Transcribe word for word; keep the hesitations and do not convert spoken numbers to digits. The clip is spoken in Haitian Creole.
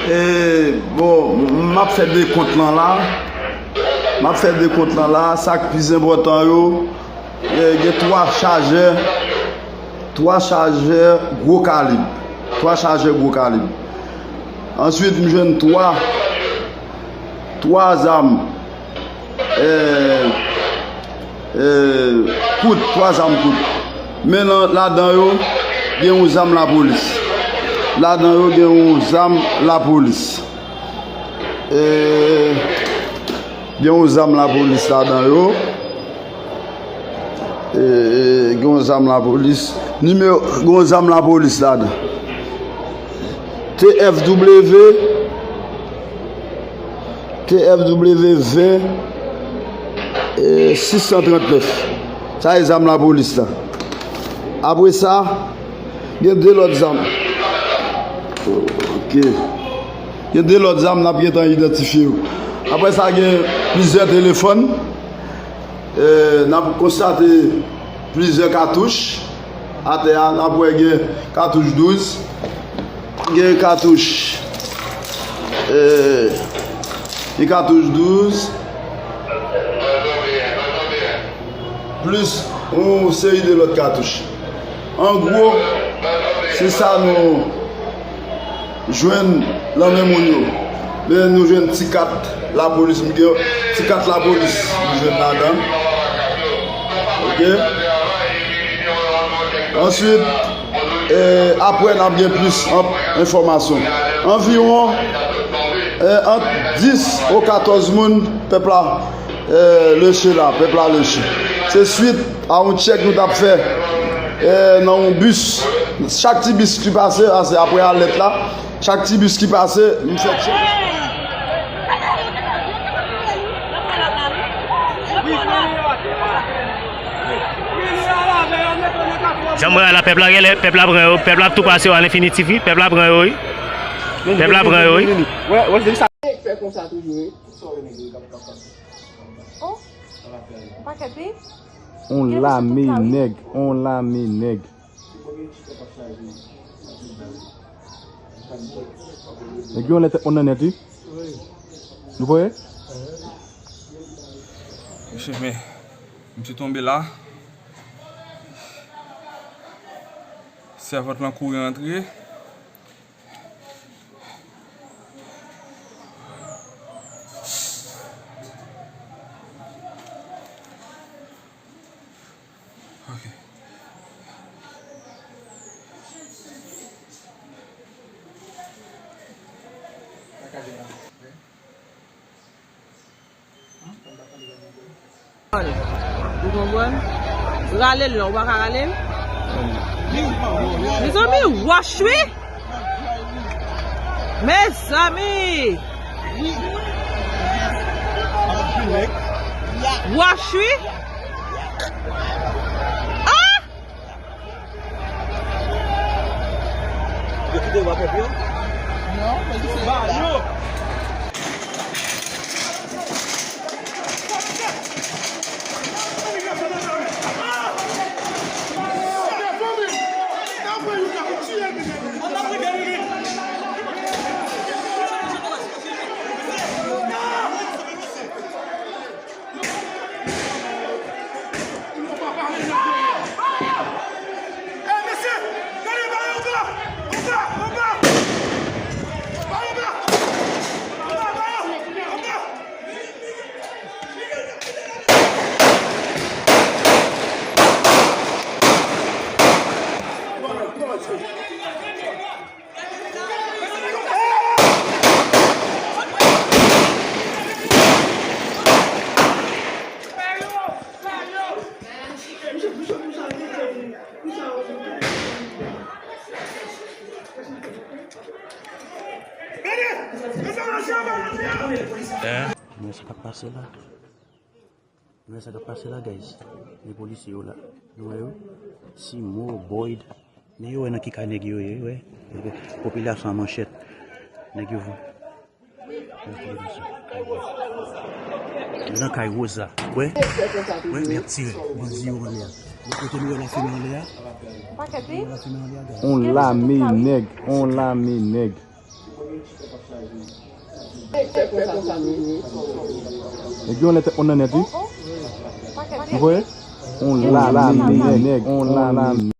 E, bon, m ap fè dekont lan la. M ap fè dekont lan la. Sa k pi enpòtan yo, e, gen twa chajè, twa chajè gwo kalib. Twa chajè gwo kalib. Answit, m jwenn twa, twa zam, e, e, kout, twa zam kout. Men nan, ladan yo, gen yon zam lapolis. Ladan yo, gen yon zam lapolis. E, gen yon zam lapolis ladan yo. E, e, gen yon zam lapolis. Nimewo, gen yon zam lapolis ladan. T F W, T F W ven, e, sis san trannèf. Sa e zam lapolis la. Apre sa, gen de lòt zam. Ok. Gen de lòt zam, n ap gentan idantifye yo. Apre sa, gen plizyè telefòn. E, n ap konstate plizyè katouch atè a. N ap wè gen katouch douz, gen katouch, e, gen katouch douz, plis yon seri de lòt katouch. An gwo, se sa nou jwenn nan men moun yo. Men nou jwenn ti kat lapolis, m gen ti kat lapolis m jwenn ladan. Ok. Answit, e, apre n ap gen plis an-, enfòmasyon. Anviwon, e, ant dis o katòz moun pèp la, e, leche la, pèp la leche. Se swit a yon tchèk nou t ap fè, e, nan yon bis. Chak ti bis ki pase, a, se apre alèt la, chak ti bis ki pase, m fè tchèk. Jan m wè a la, pèp la genlè, pèp la pran yo, pèp la ap tou pase yo a lenfinitif, wi, pèp la pran yo, wi. Pèp la pran yo, wi. Fè konsa toujou, wi. Oh, yon pakèt, wi. On lame nèg, on lame nèg. Nèg yo anlè tèt mòn nan nèt, wi. Nou voye? Mesye, men, misye tonbe la. Sèvant lan kouri antre. Ok. Ou konprann? Rale l non, ou pa ka rale l? Mezanmi, wòch wi! Mezanmi! Wòch wi! Ah! Yo kite yo pa pèp yo? Non, men li se ba yo. Nou wè sa k ap pase la. Nou wè sa k ap pase la, guys. Men polisye yo la. Nou wè yo? Timo, Boyd. Men yo wè nan ki ka nèg yo ye, wè. Popilasyon an manchèt. Nèg yo vou. Yo nan kay Rosa. Wè? Wè, men y ap tire. Bandi yo anlè a. Lòt kote nou wè lafimen anlè a. Nou wè lafimen anlè a, guys. On lame nèg, on lame nèg. Nèg yo anlè tèt mòn nan nèt, wi. Ou voye? On lame nèg, on lame.